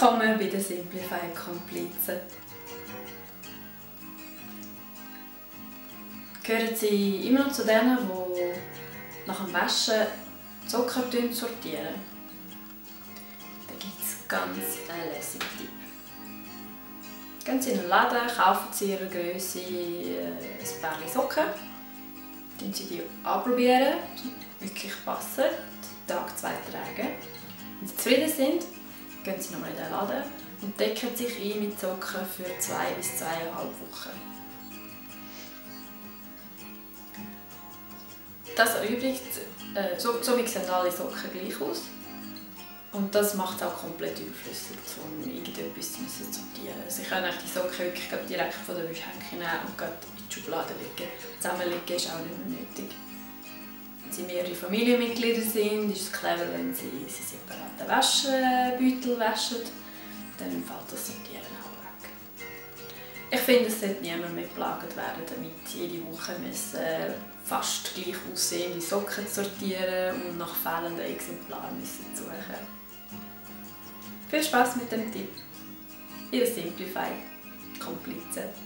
Willkommen bei den Simplify Komplizen. Gehören Sie immer noch zu denen, die nach dem Waschen die Socken sortieren? Da gibt es ganz einen lässigen Tipp. Gehen Sie in den Laden, kaufen Sie Ihrer Grösse ein paar Socken, probieren Sie die anprobieren, wirklich passen, Tag 2 tragen. Wenn Sie zufrieden sind, gehen Sie nochmal in den Laden und decken sich ein mit Socken für 2 bis 2,5 Wochen. Das erübrigt, somit sehen alle Socken gleich aus. Und das macht es auch komplett überflüssig, um irgendetwas zu sortieren. Sie können die Socken wirklich direkt von der Wäschhänke nehmen und in die Schublade legen. Zusammenlegen ist auch nicht mehr nötig. Wenn Sie mehrere Familienmitglieder sind, ist es clever, wenn Sie separate Waschbeutel waschen. Dann fällt das Sortieren auch weg. Ich finde, es sollte niemand mehr geplagt werden, damit jede Woche fast gleich aussehende Socken sortieren und nach fehlenden Exemplaren suchen. Viel Spaß mit dem Tipp! Ihr Simplify Komplizen.